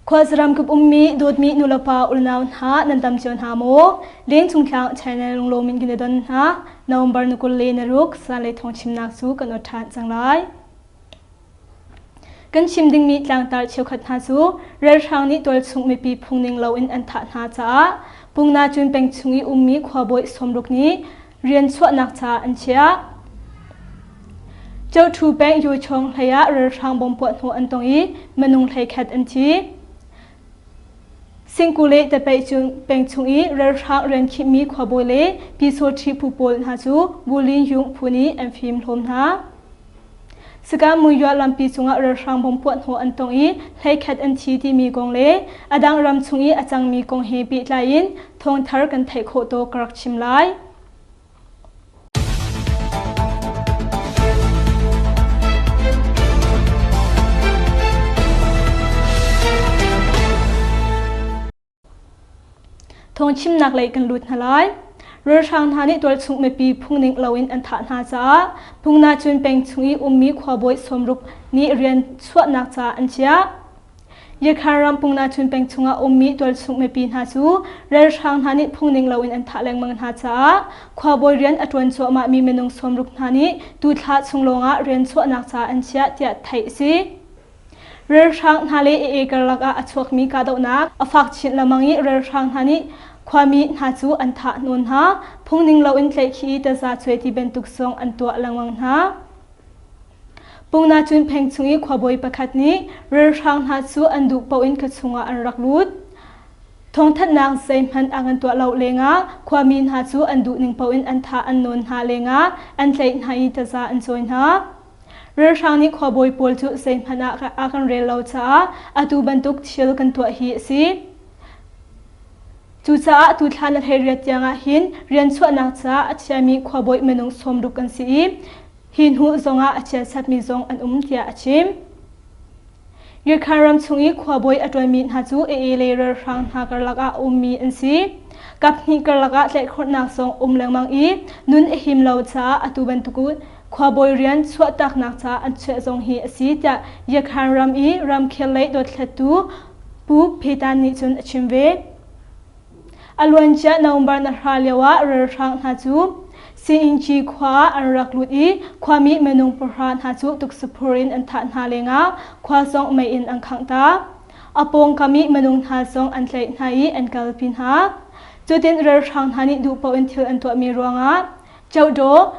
Khuazaram kip ummi dawtmi nulepa unau hna nan tam cio hna maw? Lengchung tlang channel lunglawm in kan i don hna. November ni 26 zanlei thawngchimnak cu kan awt ṭhan cang lai. Kan chim dingmi tlangtar cheukhat hna cu ralhrang nih tualchung mipi phungning loin an thah hna caah Pungnacun peng chung i ummi khuabawi 60 nih rian chuahnak ca an chiah. Coṭhu peng Yuchong hlei ah ralhrang bom puah hnawh an tong i minung 11 an thi. Singku le Tapeih peng chung i ralhrang rian khihmi khuabawi le Pyisawṭhi phu pawl hna cu Bulin Yung phu nih an fim hlawm hna. Saka Muyua lampi cungah ralhrang bom puah hnawh an tong i 11 an thi timi kong le a dang ram chung i a cangmi kong he pehtlai in thawngthar kan theih khawh tawk ka rak chim lai. Thawngchimnak lei kan lut hna lai. Ralhrang hna nih tualchung mipi phungning loin an thah hna caah Pungnacun peng chung i ummi khuabawi 60 nih rian chuahnak ca an chiah. Yakhan ram Pungnacun peng chungah ummi tualchung mipi hna cu ralhrang hna nih phungning loin an thah lengmang hna caah khuabawi rian a ṭuan cuahmahmi minung 60 hna nih tu thla chung lawngah rian chuahnak ca an chiah tiah theih a si. Ralhrang hna le AA karlak ah a chuakmi kahdohnak a fak chin lengmang i ralhrang hna nih khuami hna cu an thah nawn hna. Phungning loin tlaihkhih i taza cuai ti bantuk zong an tuah lengmang hna. Pungnacun pheng chung i khuabawi pakhat nih ralhrang hna cu an duh paoh in khua chungah an rak lut. Thawngthanhnak zeihmanh a kan tuah lo lengah khuami hna cu an duhning paoh in an thah an nawn hna lengah an tlaih hna i taza an cawi hna. Ralhrang nih khuabawi pawl cu zeihmanh ah a kan rel lo caah atu bantuk thil kan tuah hi a si. Cucaah tuthla na 18 tiangah hin rian chuahnak caah a chiami khuabawi minung 60 kan si i hi hnu zongah a chiatsatmi zong an um tiah a chim. Yukhan ram chung i khuabawi a ṭuanmi hna cu AA le ralhrang hna karlak ah a ummi an si. Kaphnih karlak ah tlaihkhawhnak zong um lengmang i nun a him lo caah atu bantuk khuabawi rian chuahtaknak caah an chuah zong hi a si tiah Yakhan ram i ramkhel lei dothlattu Pu Phetan nih cun a chim ve. A luancia November 2 lioah ralhrang hna cu Siinci khua ah an rak lut i khuami minung 9 hna cu tuksaphur in an thah hna lengah khua zong mei in an khangh ta. A pawngkam i minung hna zong an tlaih hna i an kalpi hna. Cutin ralhrang hna nih duh paoh in thil an tuahmi ruangah Cohdaw,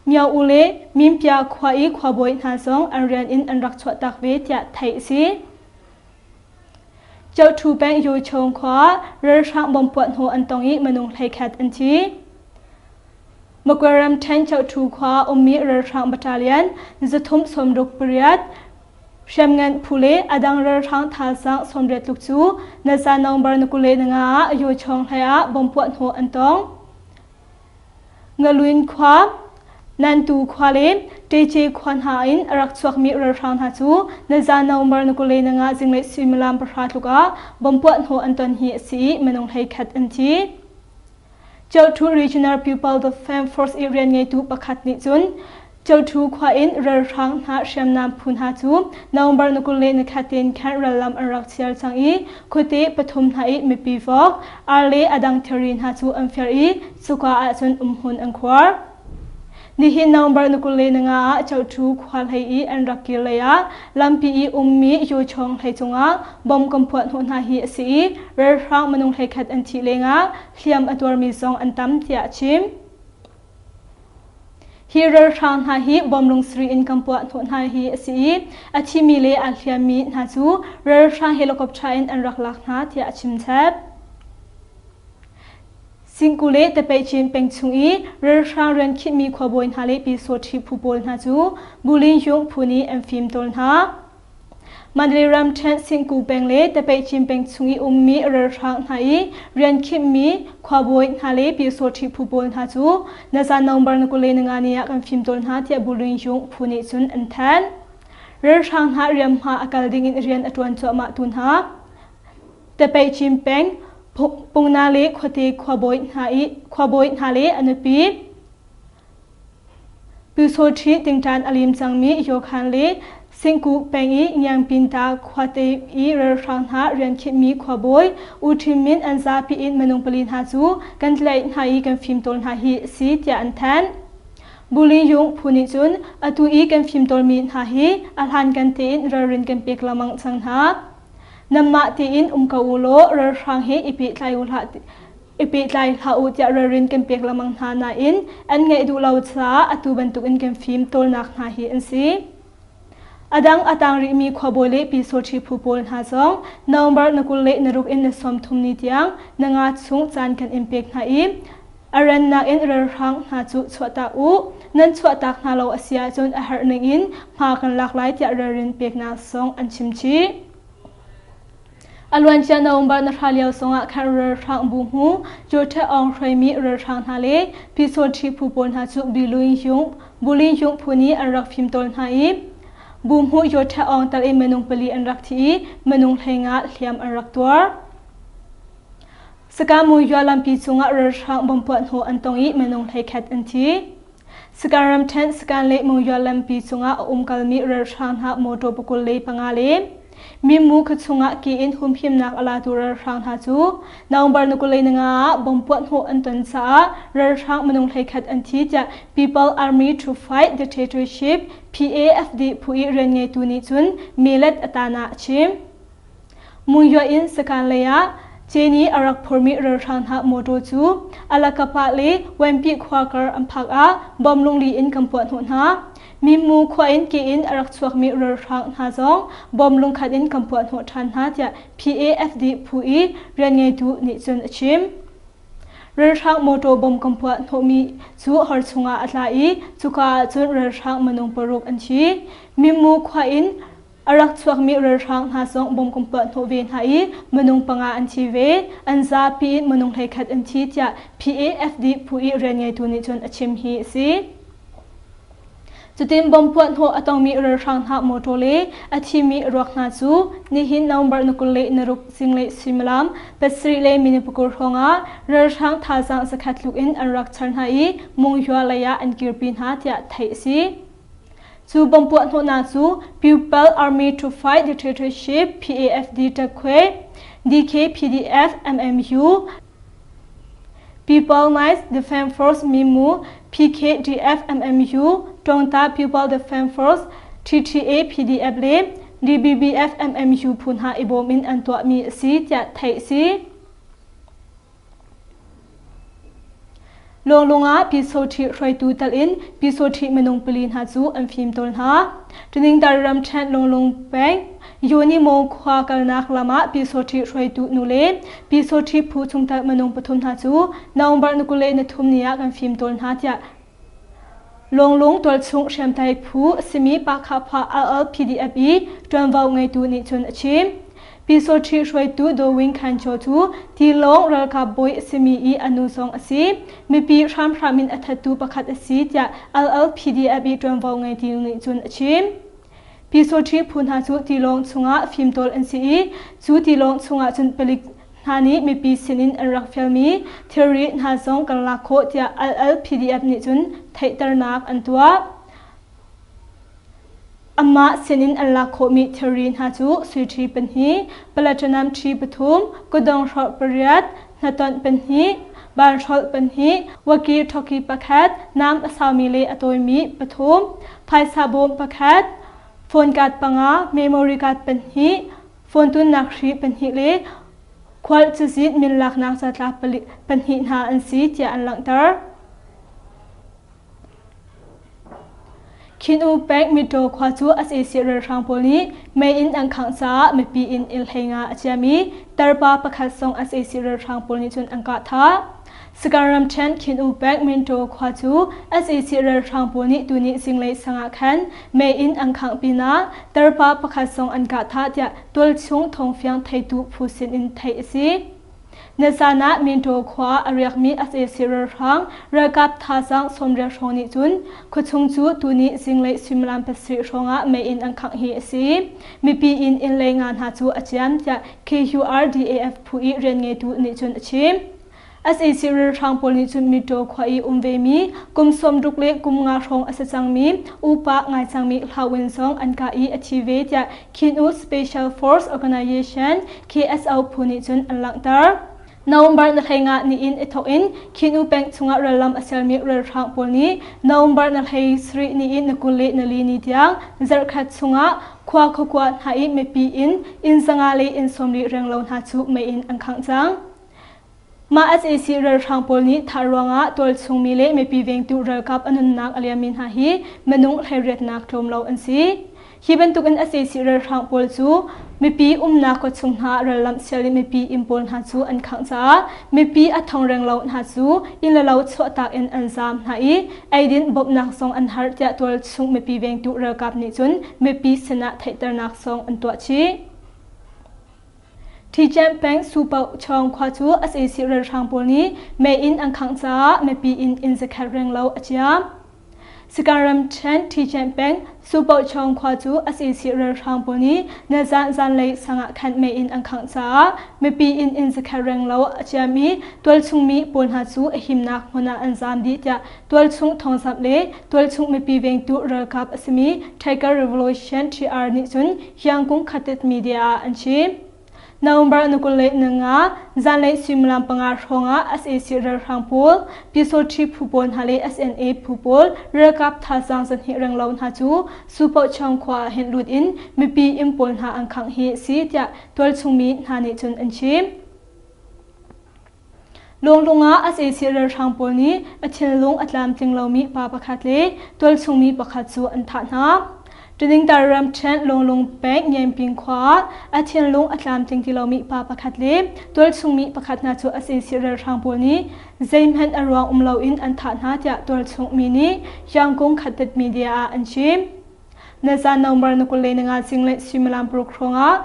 Myo U le Mimpia khua i khuabawi hna zong an rian in an rak chuahtak ve tiah theih a si. Coṭhu peng Yochong khua ah ralhrang bomb puah hnawh an tong i minung 11 an thi. Magwe ramṭhen Coṭhu khua ah ummi ralhrang battalion 368 hriamngan phu le a dang ralhrang thazaang 80 tluk cu naza November 25 ah Yochong hlei ah bomb puah hnawh an tong. Ngaluin khua, Nantu khua le Ṭece khua hna in a rak chuakmi ralhrang hna cu nizan November 25 zinglei suimilam 9 tluk ah bomb puah hnawh an ton hi a si i minung 11 an thi. Coṭhu Regional People Defense Force i rian ngeitu pakhat nih cun Coṭhu khua in ralhrang hna hriamnam phu hna cu November 21 in khan rallam an rak chiar cang i khuate pathum hna i mipi vok, ar le a dang thilri hna cu an fir i cuka ahcun umhmun an khuar. Nihin November 25 ah Coṭhu khua hlei i an rak kir lei ah lampi i ummi Yochong hlei cungah bomb kan phuah hnawh hna hi a si i ralhrang minung 11 an thih lengah hliam a tuarmi zong an tam tiah a chim. Hi ralhrang hna hi bawmlung sarih in kan puah hnawh hna hi a si i a thimi le aa hliammi hna cu ralhrang helicopter in an rak lak hna tiah a chim chap. Singku le Tapeichin peng chung i ralhrang rian khihmi khuabawi hna le Pyisawṭhi phu pawl hna cu Bulin Yung phu nih an fim tawl hna. Mandalay ramṭhen Singku peng le Tapeichin peng chung i ummi ralhrang hna i rian khimhmi khuabawi hna le Pyusawṭhi phu pawl hna cu nazan November 25 ni ah kan fimtawl hna tiah Bulin Yung phu nih cun an thanh. Ralhrang hna riamhma a kal dingin rian a ṭuan cuahmah tu hna Tapeichin peng Pungna le khuate khuabawi hna i khuabawi hna le a nupi Pyusawṭhi tingṭan a lim cangmi Yokhan le Singku peng i Ngiangpinta khuate i ralhrang hna rian khinhmi khuabawi U Ṭhin Min an zapi in minung pali hna cu kan tlaih hna i kan fimtawl hna hi a si tiah an thanh. Bully Yung phu nih cun atu i kan fimtawlmi hna hi a hlankan tein ralrin kan pek lengmang cang hna. Nanmah tein um ko u law ralhrang he i pehtlai u hlah i pehtlai hlah u tiah ralrin kan pek lengmang hna nain an ngaih duh lo caah atu bantukin kan fim tawlnak hna hi an si. A dang a tang rihmi khuabawi le pyisawṭhi phu pawl hna zong November na 26 in na 30 ni tiang na nga chung caan kan in pek hna i a rannak in ralhrang hna cu chuahtak u. Nan chuahtak hna lo a si ahcun a herh ning in hma kan lak lai tiah ralrin peknak zong an chim chih. A luancia November na hra lio zongah khan ralhrang bu hmu Joe Aung hruaimi ralhrang hna le Pyisawṭhi phu pawl hna cu Bulin Yung phu nih an rak fimtawl hna i bu hmu Joe Aung tal in minung pali an rak thi i minung 15 hliam an rak tuar. Sakamu Yua lampi cungah ralhrang bomb puahhnawh an tong i minung 11 an thi. Skan ramṭhen Skan le Monywa lampi cungah a umkalmi ralhrang hna mawṭaw 25 le Mimu khuachung ah ki in humhimnak a latu ralhrang hna cu November ni 25 ah bomb puahhnawh an ton caah ralhrang minung 11 an thi tiah People Army to Fight Dictatorship PAFD phu i rianngeitu nih cun melet a tan ah a chim. Monywa in sakhan lei ah Ceni a rak phurmi ralhrang hna mawṭaw cu Alakapa le Wenpi khua kar an phak ah bom lungli in kan puahhnawh hna. Mimu khua in ke in a rak chuakmi ralhrang hna zong bom lungkhat in kan puahhnawh ṭhan hna tiah PAFD phu i rianngeitu nih cun a chim. Ralhrang mawṭaw bom kan puahhnawhmi cu hor chungah a tla i cuka ah cun ralhrang minung paruk an thi. Mimu khua in A rak chuakmi ralhrang hna zong bom kan puahhnawh ve hna i minung panga an thi ve. An zapi in minung 11 an thi tiah PAFD phu i rianngeitu nih cun a chim hi a si. Cutin bom puahhnawh a tongmi ralhrang hna mawṭaw le a thimi ruak hna cu nihin November ni 26 zinglei suimilam 7 le minute 20 hrawngah ralhrang thazaang zakhat tluk in an rak char hna i Mungyua lei ah an kirpi hna tiah theih a si. Cu bomb puahhnawhnak cu People Army to Fight Dictatorship PAFD ṭakkhuai, DKPDF MMU, People Nice Defense Force Mimu, PKDF MMU, Tawngta People Defense Force, TTA PDF le DBBF MMU phu hna i bawm in an tuahmi a si tiah theih a si. Lawnglung ah Pyisawṭhi hruaitu tal in Pyisawṭhi minung pali hna cu an fimtawl hna. Ṭiningdar ramṭhen Lawnglung peng Yonimo khua kalnak lam ah Pyisawṭhi hruaitu nu le Pyisawṭhi phu chungtel minung pathum hna cu November ni 23 ni ah kan fimtawl hna tiah Lawnglung tualchung hriamtlai phu a simi Pakhapha LLPDF i ṭuanvo ngeitu nih cun a chim. Pyisawṭhi hruaitu Daw Win Khan Kyaw cu tilawng ralkap bawi a simi i a nu zong a si. Mipi hramhram in a thattu pakhat a si tiah LLPDF i ṭuanvo ngeitu nih cun a chim. Pyisawṭhi phu hna cu tilawng chungah fimtawl an si i cu tilawng chungah cun palik hna nih mipi sinin an rak fialmi thilri hna zong kan lak khawh tiah LLPDF nih cun theihternak an tuah. Amah sinin an lak khawhmi thilri hna cu sui ṭhi pahnih, platinum ṭhi pathum, kutdong hrawlh pariat, hnatonh pahnih, banhrolh pahnih, walkie-talkie pakhat, nam a saumi le a tawimi pathum, phaisa bawm pakhat, phone card panga, memory card pahnih, phone tunnak hri pahnih le khual cazin min laknak catlap pahnih hna an si tiah an langhter. Khin U peng Mitaw khua cu sac ralhrang pawl nih mei in an khangh caah mipi inn inn 15 a ciam i tarpa pakhat zong sac ralhrang pawl nih cun an kah thah. Sagaing ramṭhen Khin U peng Mintaw khua cu sac ralhrang pawl nih tuni zinglei sang ah khan mei in an khangh pinah tarpa pakhat zong an kah thah tiah tualchung thawngfiang theitu phu sin in theih a si. Nizan ah Mintaw khua a riakmi sac ralhrang ralkap thazaang 80 hrawng nih cun khuachung cu tuni zinglei suimilam 7 hrawngah mei in an khangh hi a si. Mipi inn inn lei nga hna cu a ciam tiah KURDAF phu i rianngeitu nih cun a chim. Sac ralhrang pawl nih cun Mitaw khua i um vemi kum 60 le kum nga hrawng a si cangmi upa ngai cangmi Hlawin zong an kah i a thi ve tiah Khin U Special Force Organization KSO phu nih cun an langhter. November na hlei nga ni in i thawk in Khin U peng chungah rallam a sialmi ralhrang pawl nih November na hlei sarih ni in na 20 le na li ni tiang zarhkhat chungah khua khuakua hna i mipi in inn 500 le inn 40 renglo hna cu mei in an khangh cang. Mah sac ralhrang pawl nih thah ruangah tualchungmi le mipi vengtu ralkap a nunnak a liammi hna hi minung hleiriatnak tlawm lo an si. Hi bantukin sac ralhrang pawl cu mipi umnak khuachung hna rallamh sial in mipi inn pawl hna cu an khangh caah mipi a thong renglo hna cu inn le lo chuahtak in an zaam hna i eidin bawmhnak zong an har tiah tualchung mipi vengtu ralkap nih cun mipi sinah theihternak zong an tuah chih. Ṭhiṭem peng Supoh Chawng khua cu sac ralhrang pawl nih mei in an khangh caah mipi inn inn zakhat renglo a ciam. Sikan ramṭhen Ṭhiṭem peng Supoh Chawng khua cu sac ralhrang pawl nih nizan zanlei sang ah khan mei in an khangh caah mipi inn inn zakhat renglo a ciam i tualchung mi pawl hna cu a himnak hmun ah an zaam dih tiah tualchung thawngzamh le tualchung mipi vengtu ralkap a simi Tiger Revolution TR nih cun Hiangkung Khatit Media ah an chim. November ni 25 zanlei suimilam panga hrawngah sac ralhrang pawl, Pyusawṭhi phu pawl hna le SNA phu pawl ralkap thazaang zahnih renglo hna cu Supohchawng khua ah hin lut in mipi inn pawl hna an khangh hi a si tiah tualchung mi hna nih cun an chim. Lunglung ah sac ralhrang pawl nih a thinlung a tlamtling lomi pa pakhat le tualchungmi pakhat cu an thah hna. Ṭiningtar ramṭhen Lunglung peng Ngenping khua ah a thinlung a tlamtling ti lomi pa pakhat le tualchungmi pakhat hna cu sac ralhrang pawl nih zeihmanh a ruang um loin an thah hna tiah tualchungmi nih Yangkung Khatet Media ah an chim. Nizan November ni 25 zinglei suimilam paruk hrawngah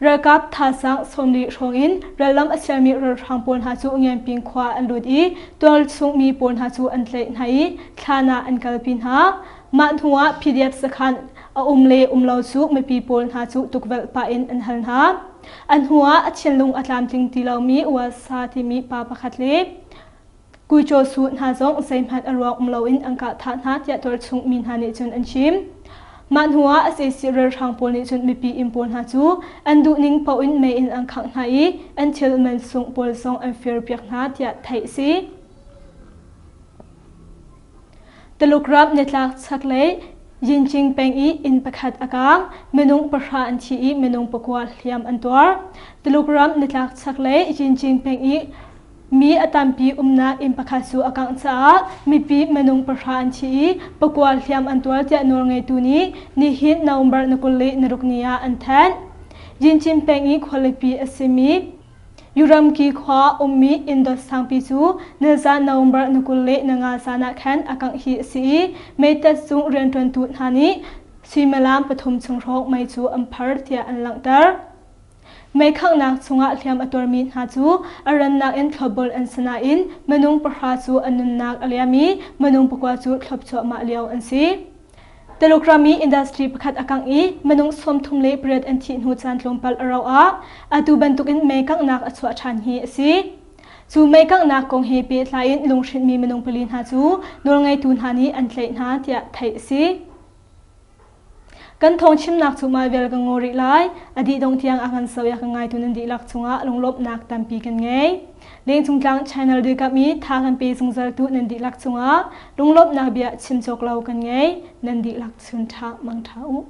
ralkap thazaang 40 hrawng in rallam a sialmi ralhrang pawl hna cu Ngenping khua an lut i tualchung mi pawl hna cu an tlaih hna i thlan ah an kalpi hna. Mah hnu ah PDF sakhan a um le um lo cu mipi pawl hna cu tukvelh pah in an hal hna. A hnu ah a thinlung a tlamtling ti lomi Uasa timi pa pakhat le Kuicaw su hna zong zeihmanh a ruang um loin an kah thah hna tiah tualchung mi hna nih cun an chim. Mah hnuah sac ralhrang pawl nih cun mipi inn pawl hna cu an duhning paoh in mei in an khangh hna i an thil mansung pawl zong an firpiak hna tiah theih a si. Tuluk ram nitlak chaklei Yinjing peng i inn pakhat a kaang, minung pahra an thi i minung pakua hliam an tuar. Tuluk ram nitlak chaklei Yinjing peng i Mi a tampi umnak inn pakhat cu a kangh caah mipi minung pahra an thi i pakua hliam an tuar tiah nawlngeitu nih nihin November ni 26 ni ah an thanh. Yincin peng i khualipi a simi Yuramki khua ummi inn dot sangpi cu nizan November ni 25 zan ah khan a kangh hi a si i meitet zung rianṭuantu hna nih suimilam pathum chung hrawng mei cu an phar tiah an langhter. Meikhanghnak chungah hliam a tuarmi hna cu a rannak in thlopbul an si nain minung pahra cu an nunnak a liam i minung pakua cu thlop cuahmah lio an si. Tuluk ram i industry pakhat a kangh i minung 38 an thih hnu caan tlawmpal a rauh ah atu bantukin mei kanghnak a chuah ṭhan hi a si. Cu mei kanghnak kong he pehtlai in lunghrinhmi minung pali hna cu nawlngeitu hna nih an tlaih hna tiah theih a si. Kan thawngchimnak cu mah vial ka ngaw rih lai. A dih dongh tiang a kan so i a kan ngaitu nan dihlak cungah lunglawmhnak tampi kan ngei. Lengcung tlang channel dirkamh i tha kan pe zungzaltu nan dihlak cungah lunglawmhnak bia chim cawk lo kan ngei. Nan dihlak chun ṭha mang ṭha u.